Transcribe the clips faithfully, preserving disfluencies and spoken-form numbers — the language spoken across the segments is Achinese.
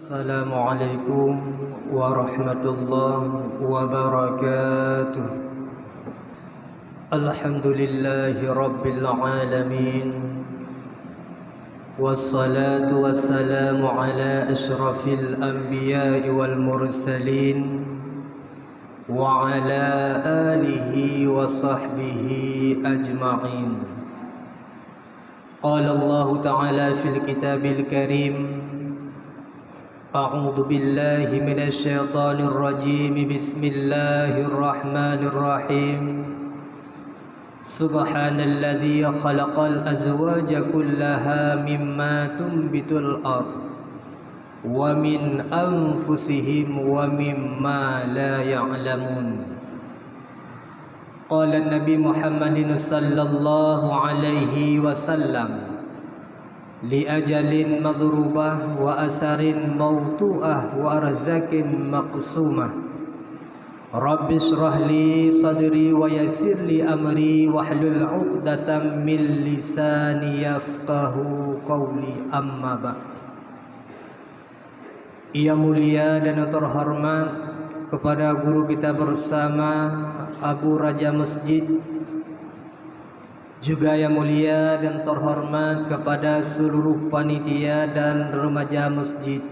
Assalamualaikum warahmatullahi wabarakatuh. Alhamdulillahi rabbil alamin. Wassalatu wassalamu ala asyrafil anbiya'i wal mursalin, wa ala alihi wa sahbihi ajma'in. Qala Allahu ta'ala fil kitabil karim, a'udzu billahi minasy syaithanir rajim. Bismillahirrahmanirrahim. Subhanalladzi khalaqal azwaja kullaha mimma tunbitul ard wa min anfusihim wa mimma la ya'lamun. Qala Nabi Muhammadin sallallahu alaihi wasallam, li ajalin madrubah wa asarin mautu'ah wa arzakin maqsumah. Rabbi shrah li sadri wa yassir li amri wahlul 'uqdatam min lisani yafqahu qawli, amma ba'd. Yang mulia dan terhormat kepada guru kita bersama, Abu Raja Masjid, juga yang mulia dan terhormat kepada seluruh panitia dan remaja masjid,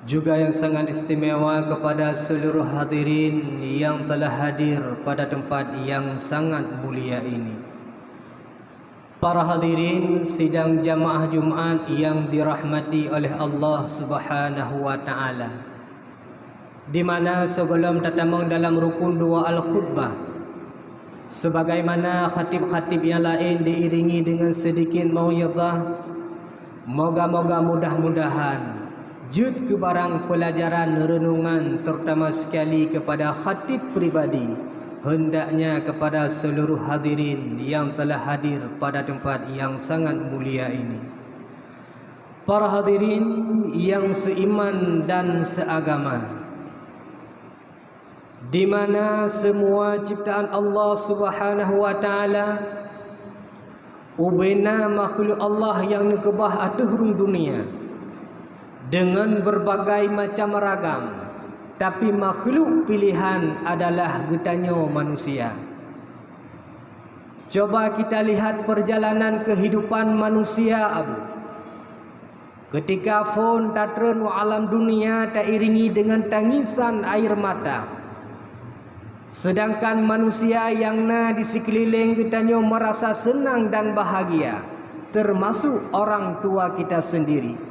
juga yang sangat istimewa kepada seluruh hadirin yang telah hadir pada tempat yang sangat mulia ini. Para hadirin sidang jamaah Jumat yang dirahmati oleh Allah Subhanahu wa Ta'ala, di mana sigohlom tatamong dalam rukun dua al-khutbah, sebagaimana khatib-khatib yang laén diiringi dengan sedikit mau'izah, moga-moga mudah-mudahan jeuet keu barang peulajaran reunungan, terutama sekali kepada khatib pribadi, hendaknya kepada seluruh hadirin yang telah hadir pada tempat yang sangat mulia ini. Para hadirin yang seiman dan seagama, di mana semua ciptaan Allah Subhanahu wa Ta'ala, ubena makhluk Allah nyang neukeubah ateueh rhueng dunia deungon beurbagai macam ragam, tapi makhluk pilehan adalah geutanyoe manusia. Coba kita lihat perjalanan kehidupan manusia, Abu. Keutika phon tatreun u alam dunia tairingi deungon tangisan air mata, seudangkan manusia nyang na di sikeulileng geutanyoe meurasa seunang dan bahagia, teumasok orang tua kita sendiri.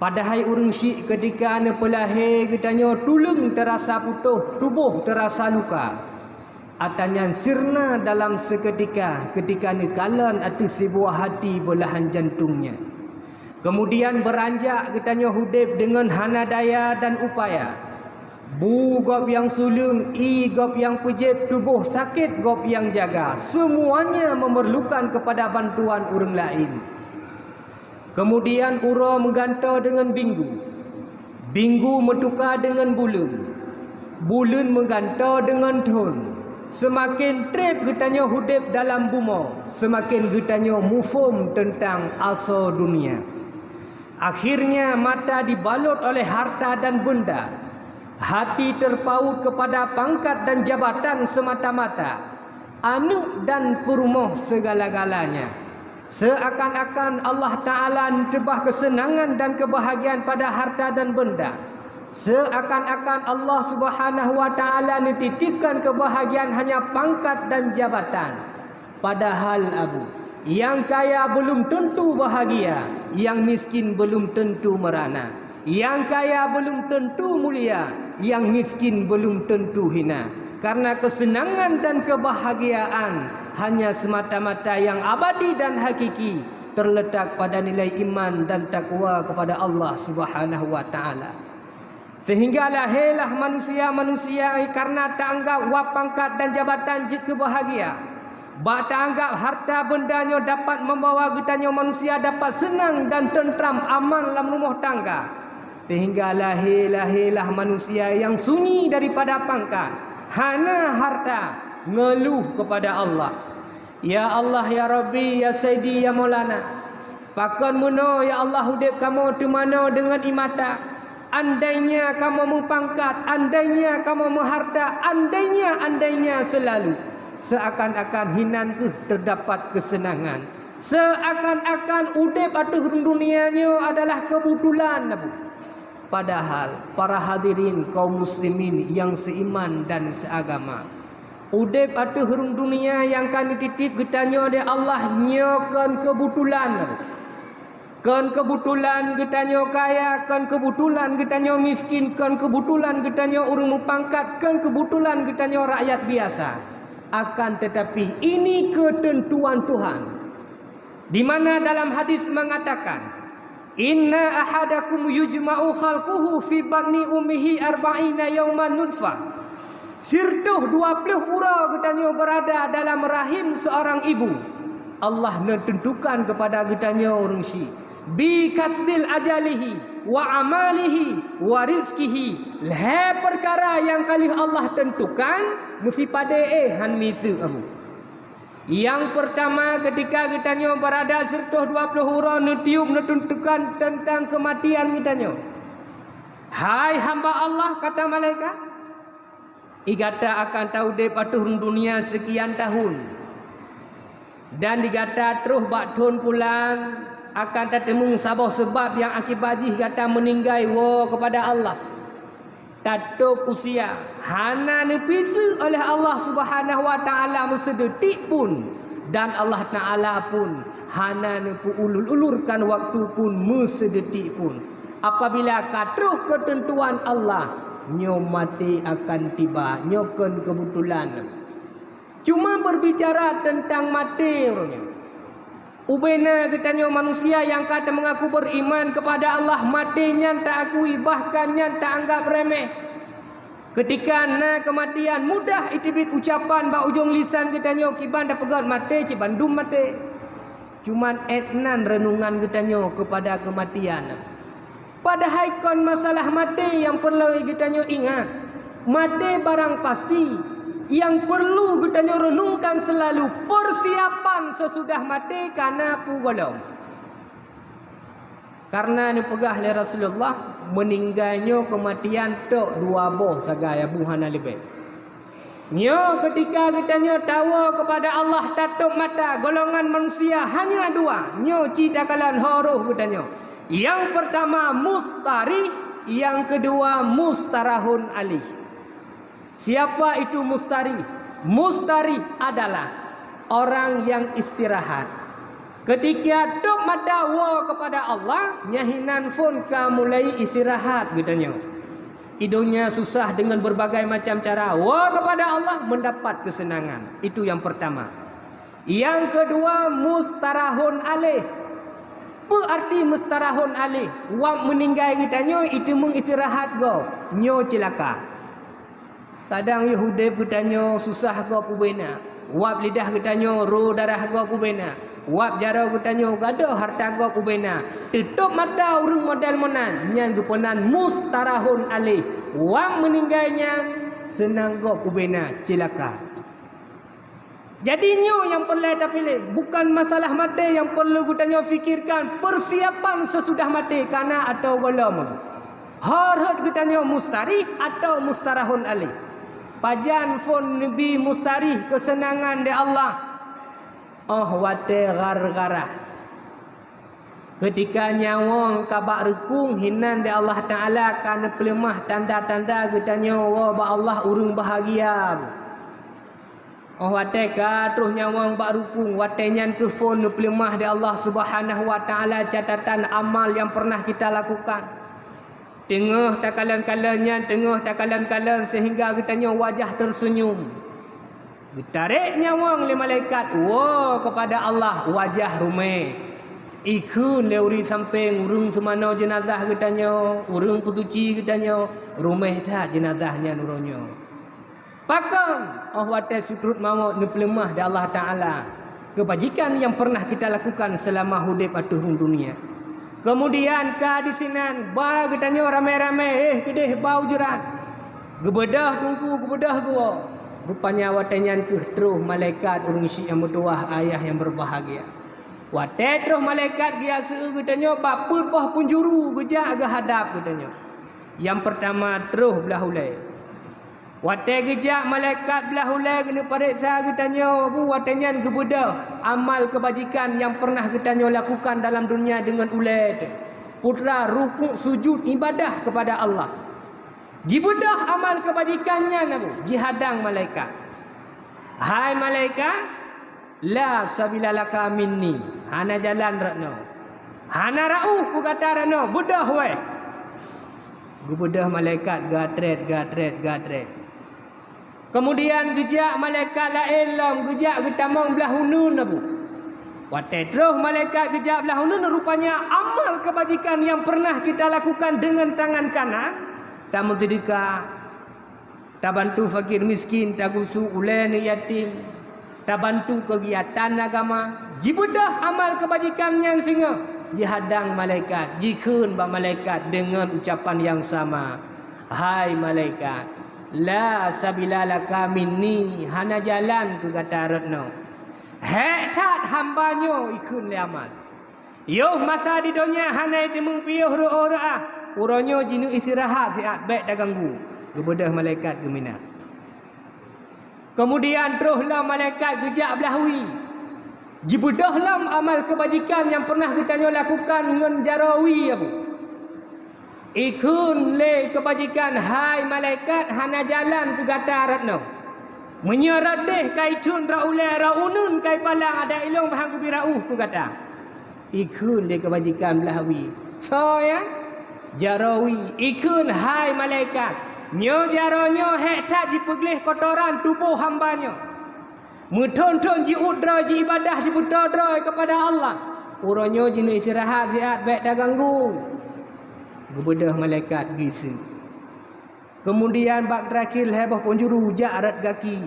Padahai ureuëng syiek keutika neupeulahé geutanyoe tuleueng teurasa putôh, tuboh teurasa luka. Ata nyan sirna dalam seukeutika, keutika neukalon ateueh sibuah hati beulahan jantong nyan. Keumudian beuranjak geutanyoe udeb deungon hana daya dan upaya. Bu gob nyang suleueng, ié gob nyang peujeuet, tuboh sakét gob nyang jaga, seumuanya meumeureulukan keupada bantuan ureuëng laén. Keumudian uroe meugantoe deungon binggu, binggu meutuka deungon buleuen, buleuen meugantoe deungon thon. Seumaken treb geutanyoe udeb dalam bumoe, seumaken geutanyoe muphom teuntang asoe dunia. Akhirnya mata dibalot oleh harta dan beunda, hati teupaut keupada pangkat dan jabatan seumata-mata, aneuëk dan peurumoh seugala-galanya. Seuakan-akan Allah Ta'ala neukeubah keuseunangan dan keubahagiaan pada harta dan beunda. Seuakan-akan Allah Subhanahu wa Ta'ala neutitipkan keubahagiaan hanya pangkat dan jabatan. Padahal, Abu, nyang kaya beulom teuntu bahagia, nyang miskin beulom teuntu meurana. Nyang kaya beulom teuntu mulia, nyang miskin beulom teuntu hina. Karena keuseunangan dan keubahagiaan hanya seumata-mata nyang abadi dan hakiki teuletak pada nilai iman dan takwa keupada Allah Subhanahu wa Ta'ala. Seuhingga lahé lah manusia-manusia karena taanggab wab pangkat dan jabatan jeuet keu bahagia. Bak taanggab harta beunda nyoe dapat membawa geutanyoe manusia dapat seunang dan teuntram aman lam rumoh tangga. Seuhingga lahé-lahé lah manusia nyang sunyi daripada pangkat, hana harta, ngeuluh keupada Allah. Ya Allah, ya Rabbi, ya Sayyidi, ya Maulana, Pakon meunoe, ya Allah, udeb kamoe teumanoe deungon ie mata? Andainya kamoe meupangkat, andainya kamoe meuharta, andainya, andainya seulalu. Seuakan-akan hinan kheueh teudapat keuseunangan. Seuakan-akan udeb ateueh dunia nyoe adalah keubutulan, Abu. Padahal, para hadirin kaum muslimin nyang seiman dan seagama, udeb ateueh rhueng dunia nyang ka neutitip geutanyoe lé Allah nyoe kon keubutulan. Kon keubutulan geutanyoe kaya, kon keubutulan geutanyoe miskin, kon keubutulan geutanyoe ureuëng meupangkat, kon keubutulan geutanyoe rakyat biasa. Akan tetapi, ini keuteuntuan Tuhan. Di mana dalam hadis mengatakan, "Inna ahadakum yujma'u khalquhu fi batni ummihi arba'ina yauman nutfah." Sirtoh dua ploh uroe geutanyoe beurada dalam rahim seorang ibu, Allah neuteuntukan keupada geutanyoe ureuëng syiek, "Bi katbil ajalihi wa amalihi wa rizqihi." Lhée peukara nyang ka lheueh Allah teuntukan, meusipadé éh han miseue, Abu. Nyang peurtama, keutika geutanyoe beurada sirtoh dua ploh uroe neutiup neuteuntukan teuntang keumatian geutanyoe. "Hai hamba Allah," kata malaikat, "di gata akan taudeb ateueh rhueng dunia seukian tahun. Dan di gata troh bak thon pulan akan tateumeung saboh seubab nyang akibat jih gata meuninggai woe keupada Allah." Tatôb usia, hana neupiseue oleh Allah Subhanahu wa Ta'ala meuseudeutik pun, dan Allah Ta'ala pun hana neupeuulur-ulurkan waktu pun meuseudeutik pun. Apabila ka troh keuteuntuan Allah, nyoe maté akan tiba, nyoe kon keubetulan. Cuma berbicara teuntang maté uroe nyoe. Ubena geutanyoe manusia nyang ka teumeungaku beriman kepada Allah, maté nyan taakui, bahkan nyan taanggap remeh. Keutika na keumatian, mudah iteubiet ucapan bak ujong lisan geutanyoe, kiban tapeugét maté, cit bandum maté. Cuman ék nan reunungan geutanyoe keupada keumatian. Padahai kon masalah maté nyang peureulée geutanyoe ingat. Maté barang pasti, nyang peurlu geutanyoe reunungkan seulalu, persiapan sesudah maté ka na peue gohlom. Kareuna neupeugah lé Rasulullah, meuninggai nyoe keumatian tok dua boh sagai, Abu, hana leubeh. Nyoe keutika geutanyoe tawoe keupada Allah tatôb mata, golongan manusia hanya dua, nyoe ci takalon ho roh geutanyoe. Nyang peurtama mustarih, nyang keudua mustarahun alaih. Siapa itu mustarih? Mustarih adalah orang yang istirahat. Keutika tôb mata woe keupada Allah, nyan hinan phon ka mulai istirahat geutanyoe. Di donya susah dengan berbagai macam cara, woe keupada Allah mendapat kesenangan. Itu yang pertama. Yang kedua, mustarahun alaih. Peue arti mustarahun alaih? Wab meuninggai geutanyoe, iteumeung istirahat gob, nyoe cilaka. Kadang yoh udeb geutanyoe susah gob ubena, wab lidah geutanyoe ro darah gob ubena, wab jaroe geutanyoe gadôh hareuta gob ubena. Teutôb mata ureuëng model meunan, nyan geupeunan mustarahun alaih. Wab meuninggai nyan seunang gob ubena, cilaka. Jadi nyoe nyang peureulée tapiléh, bukan masalah maté nyang peurlu geutanyoe fikirkan, persiapan sesudah maté ka na atau gohlom. Ho rhot geutanyoe mustarih atau mustarahun alaih. Pajan phon neubi mustarih keuseunangan di Allah? Oh watée ghargharah. Keutika nyawöng ka bak reukung, hinan di Allah Ta'ala ka neupeuleumah tanda-tanda geutanyoe woe bak Allah ureuëng bahagia. Oh watée ka troh nyawöng bak reukung, watée nyan kheueh phon neupeuleumah di Allah Subhanahu wa Ta'ala catatan amal nyang pernah kita lakukan. Teungoh takalon-kalon nyan, teungoh takalon-kalon seuhingga geutanyoe wajah teuseunyum. Geutarek nyawöng lé malaikat woe keupada Allah wajah ruméh. Ikheun lé ureuëng sampéng, ureuëng seumanoe jeunazah geutanyoe, ureuëng peusuci geutanyoe, ruméh that jeunazah nyan uroe nyoe. Pakon? Oh watée seukrot mawöt neupeuleumah di Allah Ta'ala keubajikan nyang pernah kita lakukan seulama udeb ateueh rhueng dunia. Keumudian ka disinan ba geutanyoe ramé-ramé, éh keudeh ba ujoran. Geubeudôh teungku, geubeudôh geuwoe. Rupanya watée nyan kheueh troh malaikat ureuëng syiek nyang meutuwah, ayah nyang beubahgia. Watée troh malaikat geujak seu geutanyoe bak peuet boh peunjuru geujak geuhadab geutanyoe. Nyang peurtama troh blah ulée. Watée geujak malaikat blah ulée geuneuk pareksa geutanyoe, bu watée nyan geubeudôh amal keubajikan nyang peureunah geutanyoe lakukan dalam donya deungon ulée teuh, putra rukuk sujud ibadah keupada Allah. Jibeudôh amal keubajikan nyan, bu jihadang malaikat. Hai malaikat, la sabila laka minni, hana jalan rot noe. Hana rauh keu gata rot noe, beudôh wéh. Geubeudôh malaikat gatrét, gatrét, gatrét. Keumudian geujak malaikat laén lom geujak geutamong blah uneun, bu. Watée troh malaikat geujak blah uneun, rupanya amal keubajikan nyang peureunah kita lakukan deungon tangan kanan, tameuseudeuka, tabantu fakir miskin, tagusu ulée aneuk yatim, tabantu keugiatan agama, jibeudôh amal keubajikan nyan singoh, jihadang malaikat, jikheun bak malaikat deungon ucapan nyang sama, hai malaikat, la sabila laka minni, hana jalan keu gata rot noe. Hék that hamba nyoe ikheun lé amal. Yoh masa di donya hana jiteumeung piôh reuôh reuah, uroe nyoe jineuk istirahat siat, bék taganggu. Geubeudôh malaikat geuminah. Keumudian troh lom malaikat geujak blah wie. Jibeudôh lom amal keubajikan nyang peureunah geutanyoe lakukan ngon jaroe wie, bu. Ikheun lé keubajikan, hai malaikat, hana jalan keu gata rot noe. Meunyoe rot déh ka itheun, rot ulée, rot uneun ka ipalang, adak ilong bah geubi rauh keu gata. Ikheun lé keubajikan blah wie. Soe nyan? Jaroe wie. Ikheun, hai malaikat, nyoe jaroe nyoe hék that jipeugleh kotoran tuboh hamba nyoe. Meuthon-thon jiuet droe, jiibadah, jipeutoe droe keupada Allah. Uroe nyoe jineuk istirahat siat, bék taganggu. Geubeudôh malaikat geuseuk. Keumudian bak teurakhir lhée boh peunjuru jak rot gaki.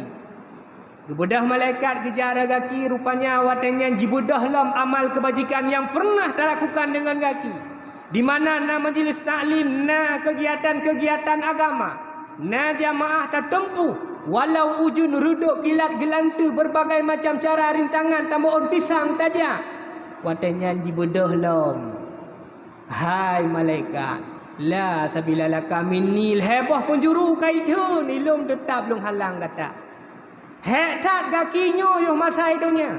Geubeudôh malaikat geujak rot gaki, rupanya watée nyan jibeudôh lom amal keubajikan nyang peureunah talakukan deungon gaki. Di mana na majelis taklim, na keugiatan-keugiatan agama, na jamaah tateumpôh, walau ujeuen reudôk kilat geulanteue, beurbagai macam cara rintangan tameu'ôn pisang tajak. Watée nyan jibeudôh lom, hai malaikat, la sabila laka minni, lhée boh peunjuru ka itheun, ilong teutab lôn halang gata. Hék that gaki nyoe yoh masa i donya.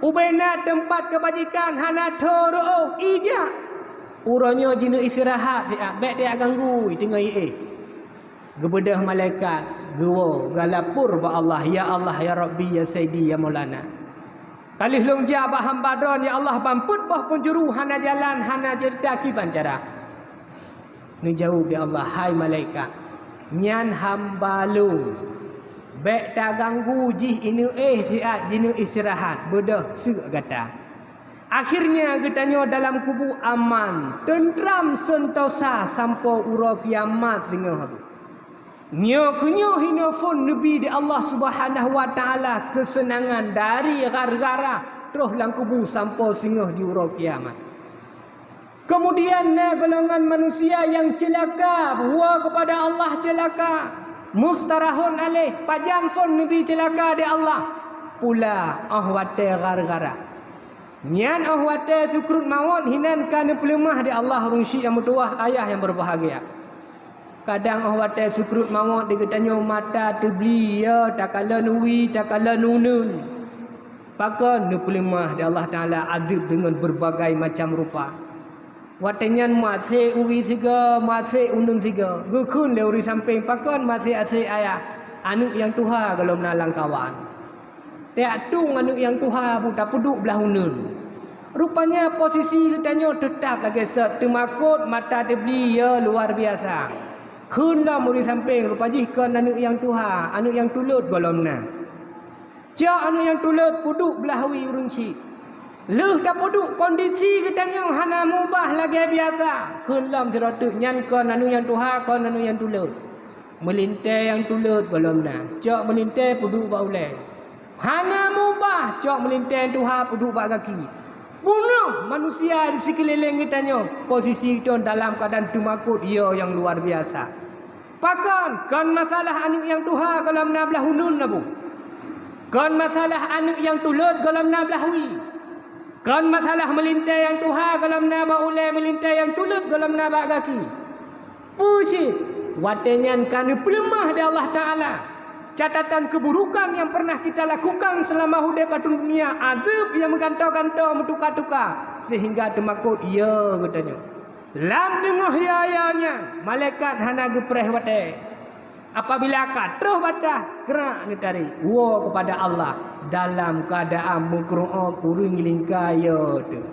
Ubena teumpat keubajikan hana tho reuôh ijak. Uroe nyoe jineuk istirahat siat, bék tajak ganggu, teungoh iéh. Geubeudôh malaikat, geuwoe, geulapor bak Allah, "Ya Allah, ya Rabbi, ya Sayyidi, ya Maulana. Ka lheueh lôn jak bak hamba droen, ya Allah, ban peuet boh peunjuru hana jalan, hana jeuet kiban cara." Neujaweueb lé Allah, "Hai malaikat, nyan hamba lôn. Bék taganggu jih, ineuk éh siat, jineuk istirahat, beudôh seuk gata." Akhirnya geutanyoe dalam kubu aman, teuntram, seuntosa sampoe uroe kiamat singoh. Nyoe keuh nyoe hinoe phon neubi di Allah Subhanahu wa Taala keuseunangan dari gara-gara troh lam kubu sampoe singoh di uroe kiamat. Keumudian na golongan manusia nyang ceulaka, woe keupada Allah ceulaka, mustarahon aléh, pajan phon neubi ceulaka di Allah. Pula óh watée gara-gara. Nyan óh watée sukruet mawöt hinan ka neupeuleumah di Allah ureuëng syiek nyang meutuwah, ayah nyang beubahgia. Kadang óh watée sukruet mawöt di geutanyoe mata teubli, ya, takalon wie, takalon uneun. Pakon neupeuleumah di Allah Taala azeueb deungon beurbagai macam rupa. Watée nyan meuasék wie sigoe, meuasék uneun sigoe. Geukheun lé ureuëng sampéng, "Pakon meuasék-asék ayah? Aneuëk nyang tuha gohlom na lam kawan." Tiak tueng aneuëk nyang tuha bu tapeuduek blah uneun. Rupanya posisi geutanyoe teutab lagée sot, teumakot mata teubli, ya, luar biasa. Kheun lom ureuëng sampéng, rupa jih kon aneuëk nyang tuha, aneuëk nyang tulot gohlom na. Cok aneuëk nyang tulot peuduek blah wie ureuëng syiek. Lheueh tapeuduek kondisi geutanyoe hana mubah lagée biasa. Kheun lom sidroe teuk, nyan kon aneuëk nyang tuha, kon aneuëk nyang tulot. Meulintée nyang tulot gohlom na, cok meulintée peuduek bak ulée. Hana mubah, cok meulintée nyang tuha peuduek bak gaki. Bunoh manusia di sikeulileng geutanyoe, posisi geutanyoe dalam keuadaan teumakot, ya, nyang luar biasa. Pakon? Kon masalah aneuëk nyang tuha gohlom na blah uneun na bu. Kon masalah aneuëk nyang tulot gohlom na blah wie. Kon masalah meulintée nyang tuha gohlom na bak ulée, meulintée nyang tuleuek gohlom na bak gaki. Peue cit, watée nyan ka neupeuleumah lé Allah Taala catatan keuburukan nyang pernah kita lakukan seulama udeb ateueh dunia, azeub nyang meugantoe-gantoe meutuka-tuka, seuhingga teumakot yo geutanyoe. Lam teungoh yo-yo nyan, malaikat hana geupreh watée. Apabila ka troh bataih, gerak neutarek woe keupada Allah dalam keuadaan meukreuob ureuëng lingka yo teuh.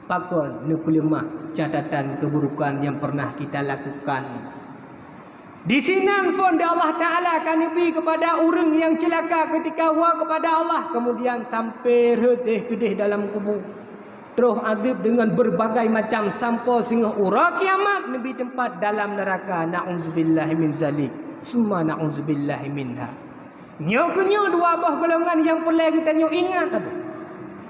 Pakon neupeuleumah catatan keuburukan nyang pernah kita lakukan? Disinan phon di Allah Taala ka neubi keupada ureuëng nyang ceulaka keutika woe keupada Allah, keumudian sampoe rhot éh keudeh dalam kubu. Troh azeub deungon beurbagai macam sampoe singoh uroe kiamat neubi teumpat dalam neuraka. Na'udzubillahi min zalik, summa na'udzubillahi minha. Nyoe keuh nyoe dua boh golongan nyang peureulée geutanyoe ingat.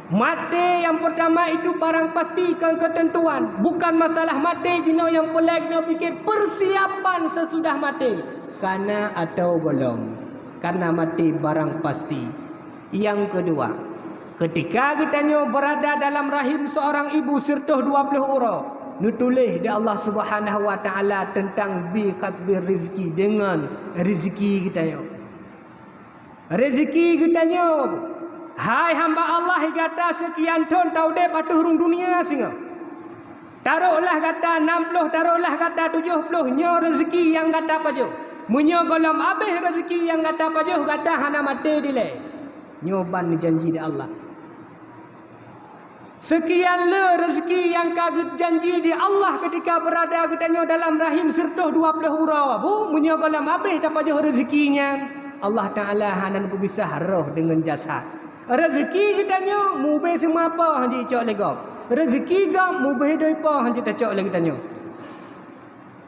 Maté nyang peurtama itu barang pasti kon keuteuntuan. Bukan masalah maté jinoe nyang peureulée geutanyoe pike, peursiapan seusudah maté, ka na atawa gohlom. Karena maté barang pasti. Nyang keudua, keutika geutanyoe beurada dalam rahim seurang ibu sireutôh dua ploh uroe, neutuléh di Allah Subhanahu wa Taala teuntang bi qadri rizki, deungon rizki geutanyoe. Rizki geutanyoe, hai hamba Allah, gata seukian thon taudeb ateueh rhueng dunia singoh. Taroklah gata nam ploh, taroklah gata tujoh ploh, nyoe rizki nyang gata pajoh. Meunyoe gohlom abéh rizki nyang gata pajoh, gata hana maté dilée. Nyoe ban neujanji di Allah. Seukian le rizki nyang ka geujanji di Allah keutika beurada geutanyoe dalam rahim sireutôh dua ploh uroe. Bu, meunyoe gohlom abéh tapajoh rizki nyan, Allah Taala hana neupeubisah roh deungon jasad. Rizki geutanyoe mubéh seumapa hana jicok lé gob. Rizki gob mubéh doi po hana jitacok lé geutanyoe.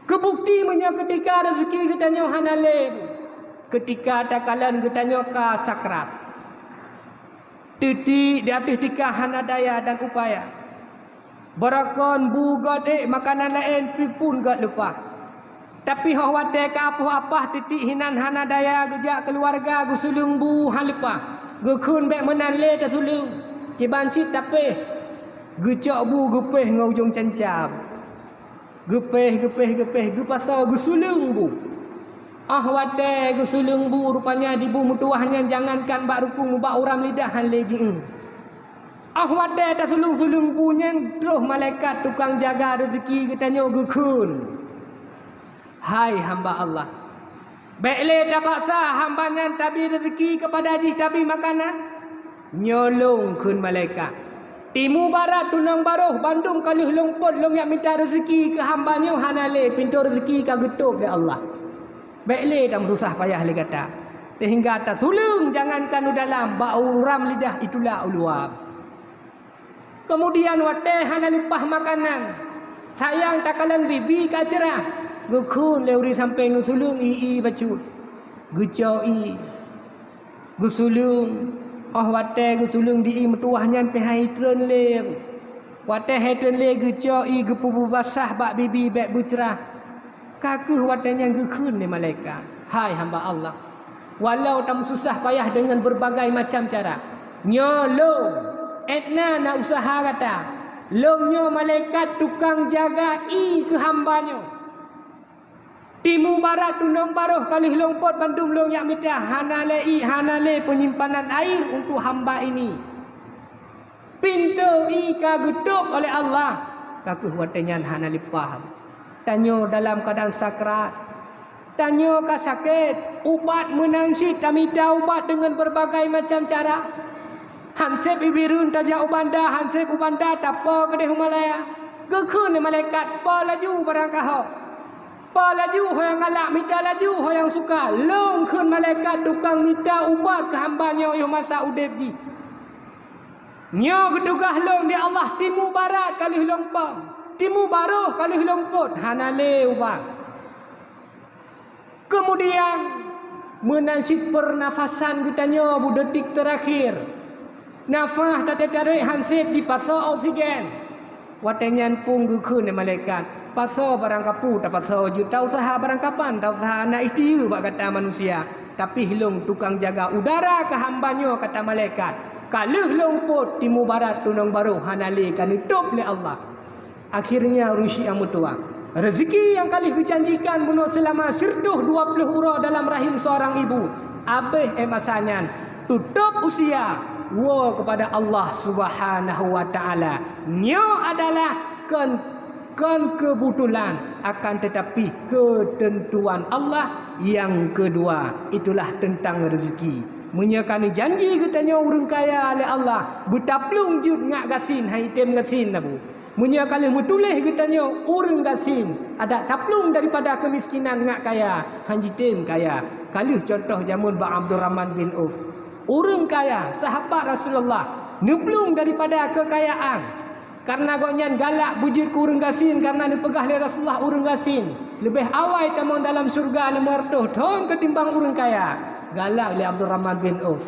Keubukti meunyoe keutika rizki geutanyoe hana lé, keutika takalon geutanyoe ka sakrat. Titik di ateueh tika hana daya dan upaya. Barakon bu göt ék makanan laén pih phon göt leupah. Tapi 'oh watée ka apoh apah titik hinan hana daya geujak keuluwarga geusuleueng bu han leupah. Geukheun bék meunan lé tasuleueng. Kiban cit tapéh. Geucok bu geupéh ngon ujong canca. Geupéh, geupéh, geupéh, geupasoe geusuleueng bu. 'Oh watée geusuleueng bu, rupanya di bu meutuwah nyan jangankan bak rukung, bak uram lidah han lé jiéng. 'Oh watée tasuleueng-suleueng bu nyan, troh malaikat tukang jaga rizki geutanyoe geukheun, "Hai hamba Allah, bék lé tapaksa hamba nyan tabi rizki keupada jih tabi makanan. Nyoe lôn," kheun malaikat, "timu barat tunong baroh bandum ka lheueh lôn pôt lôn jak mita rizki keu hamba nyoe hana lé, pintoe rizki ka geutôb lé Allah. Bék lé tameususah payah lé gata. Seuhingga tasuleueng jangankan u dalam, bak uram lidah itulak u luwa." Keumudian watée hana leupah makanan, sayang takalon bibi ka ceurah, geukheun lé ureuëng sampéng neusuleueng ié-ié bacut. Geucok ié, geusuleueng. 'Oh watée geusuleueng di ié meutuwah nyan pih han treun lé. Watée han treun lé geucok ié geupeubeubasah bak bibi bék beuceurah. Ka kheueh watée nyan geukheun lé malaikat, "Hai hamba Allah, walau tameususah payah deungon beurbagai macam cara, nyoe lôn, 'et na na useuha gata. Lôn nyoe malaikat tukang jaga ié keu hamba nyoe. Timu barat tunong baroh ka lheueh lôn pôt bandum lôn jak mita, hana lé ié, hana lé peunyimpanan air untuk hamba ini. Pintoe ié ka geutôb oleh Allah." Ka kheueh watée nyan hana leupah. Tanyoe dalam keuadaan sakrat. Tanyoe ka sakét. Ubat meunan cit tamita ubat deungon beurbagai macam cara. Hanseb i Bireuen tajak u banda, hanseb u banda tapo keudeh u Malaya. Geukheun lé malaikat, "Po laju barang kaho. Po laju ho nyang galak, mita laju ho nyang suka. Lôn," kheun malaikat, "tukang mita ubat keu hamba nyoe yoh masa udeb jih." Nyoe geutugaih lôn di Allah, timu barat ka lheueh lôn pom, timu baroh ka lheueh lôn pôt, hana lé ubat. Keumudian, meunan cit peurnafasan geutanyoe bu detik teurakhir. Nafah tatarek hanseb jipasoe oksigen. Watée nyan pun geukheun lé malaikat, "Pasoe barang kapeue tapasoe jeuet, tauseuha barang kapan tauseuha, na ikhtiyeue bak gata manusia. Tapi lôn tukang jaga udara keu hamba nyoe," kata malaikat. Ka lheueh lôn pôt timu barat tunong barôh hana lé ka neutôb lé Allah. Akhirnya ureuëng syiek meutuah. Rezeki nyang ka lheueh geujanjikan bunoe seulama siratoh dua ploh uroe dalam rahim seorang ibu. Abéh éh masa nyan, tutôb usia, woe keupada Allah Subhanahu wa Taala. Nyoe adalah kon, kon keubetulan, akan teutapi keuteuntuan Allah. Nyang keudua, itulah teuntang rezeki. Meunyoe ka neujanji geutanyoe ureuëng kaya lé Allah, beutaplueng jeuet ngat gasien, han jitem gasien, Abu. Meunyoe ka lheueh meutuléh geutanyoe ureuëng gasien, adak taplueng daripada keumiskinan ngat kaya, han jitem kaya. Ka lheueh contoh jameun bak Abdurrahman bin Auf. Ureuëng kaya, sahabat Rasulullah, neuplueng daripada keukayaan. Kareuna gobnyan galak beujeuet keu ureuëng gasien kareuna neupeugah lé Rasulullah ureuëng gasien leubeh awai tamong dalam syeuruga limong reutôh thon keutimbang ureuëng kaya. Galak lé Abdurrahman bin Auf.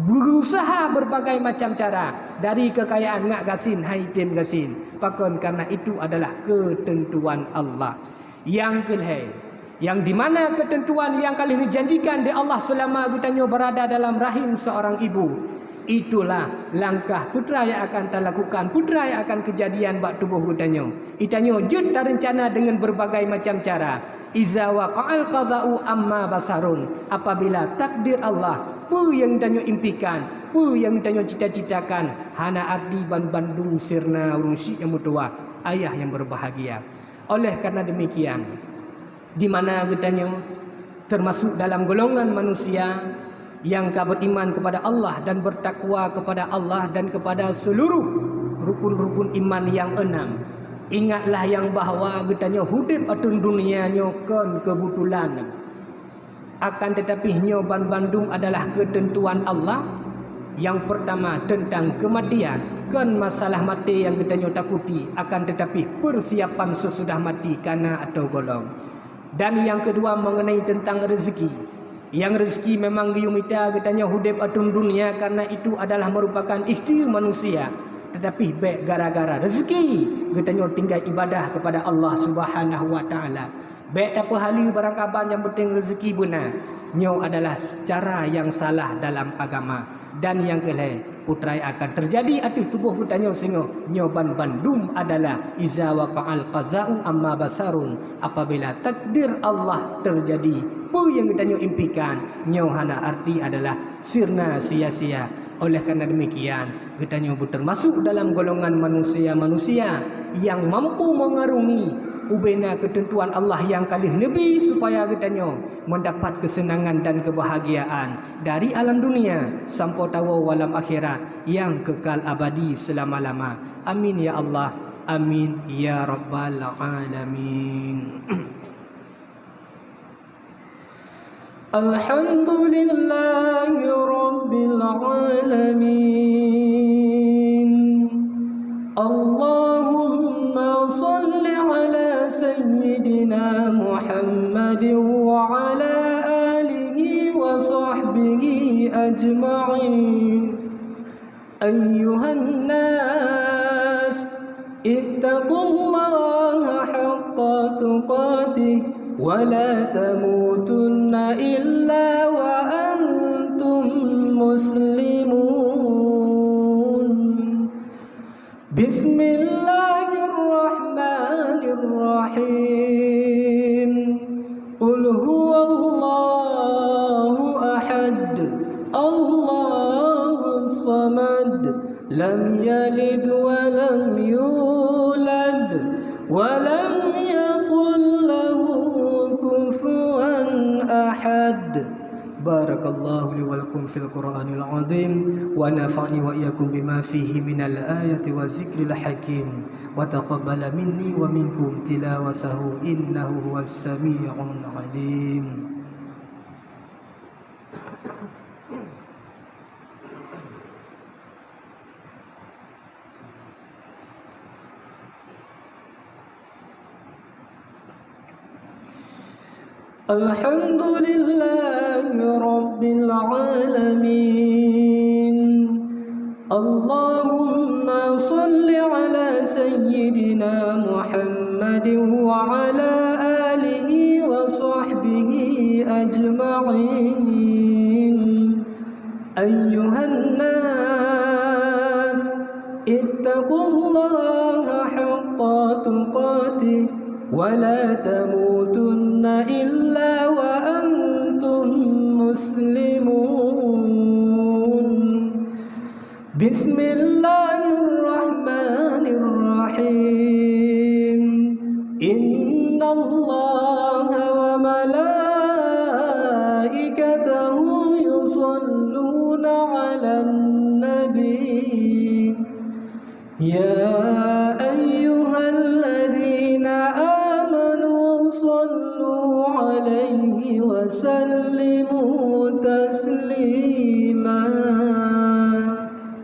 Berusaha berbagai macam cara, dari keukayaan ngat gasien han jitem gasien. Pakon? Kareuna itu adalah keuteuntuan Allah. Nyang keulhée, nyang dimana keuteuntuan nyang ka lheueh neujanjikan di Allah seulama geutanyoe beurada dalam rahim seorang ibu, itulah langkah peue nyang akan talakukan, peue nyang akan keujadian bak tuboh geutanyoe. Geutanyoe jeuet tareuncana deungon beurbagai macam cara. Iza waqa'al qada'u amma basarun, apabila takdir Allah, peue nyang tanyoe impikan, peue nyang tanyoe cita-citakan, hana arti banbandum sirna ureuëng syiek nyang meutuah, ayah nyang beubahgia. Oleh karena demikian, di mana geutanyoe termasuk dalam golongan manusia nyang ka beriman kepada Allah dan bertakwa kepada Allah dan kepada seluruh rukun-rukun iman yang enam. Ingatlah nyang bahwa geutanyoe udeb ateueh dunia nyoe kon kebetulan. Akan tetapi, nyoe banbandum adalah keuteuntuan Allah. Nyang peurtama, teuntang keumatian, kon masalah maté nyang geutanyoe takuti, akan tetapi, peusiapan seusudah maté kana atau gohlom. Dan nyang keudua, meungeunai teuntang reuzeki. Nyang reuzeki memang geuyue mita geutanyoe udeb ateueh dunia, karena itu adalah merupakan ikhtiar manusia. Tetapi, bék gara-gara reuzeki geutanyoe tinggai ibadah kepada Allah Subhanahu wa Taala. Bék tapeuhaleue barang kaban nyang penting reuzeki beuna. Nyoe adalah cara nyang salah dalam agama. Dan nyang keulhée, peue nyang akan teujadi ateueh tuboh geutanyoe singoh nyoe banbandum adalah iza waqa'al qaza'u amma basarun, apabila takdir Allah teujadi, peue nyang geutanyoe impikan nyoe hana arti adalah sirna sia-sia. Oleh karena demikian, geutanyoe beuteumasuk dalam golongan manusia-manusia nyang mampu mengarungi ubena keuteuntuan Allah nyang ka lheueh neubi supaya geutanyoe mendapat keuseunangan dan keubahagiaan dari alam dunia sampoe tawoe u alam akhirat nyang kekal abadi seulama-lama. Amin ya Allah, amin ya rabbal alamin. الحمد لله رب العالمين. اللهم صل على سيدنا محمد وعلى آله وصحبه أجمعين. أيها الناس، اتقوا الله حق تقاته ولا تموتن إلا وأنتم مسلمون. بسم الله الرحمن الرحيم. قل هو الله أحد، الله الصمد، لم يلد ولم يولد، ولم يكن له كفوا أحد. بارك الله لي ولكم في القرآن العظيم، ونفعني وإياكم بما فيه من الآيات والذكر الحكيم، وتقبل مني ومنكم تلاوته إنه هو السميع العليم. الحمد لله رب العالمين. اللهم صل على سيدنا محمد وعلى آله وصحبه أجمعين. أيها الناس، اتقوا الله حق تقاته ولا تموتن إلا وأنتم مسلمون. بسم الله الرحمن الرحيم. إن الله وملائكته يصلون على النبي. يا أيها الذين آمنوا صلوا عليه وسلموا تسليما.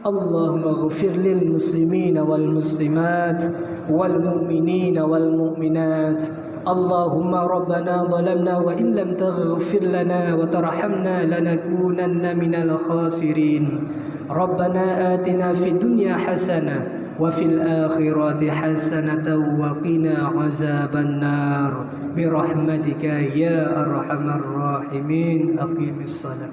اللهم اغفر للمسلمين والمسلمات والمؤمنين والمؤمنات. اللهم ربنا ظلمنا وإن لم تغفر لنا وترحمنا لنكونن من الخاسرين. ربنا آتنا في الدنيا حسنة وفي الآخرة حسنة وقنا عذاب النار برحمتك يا أرحم الراحمين. أقم الصلاة.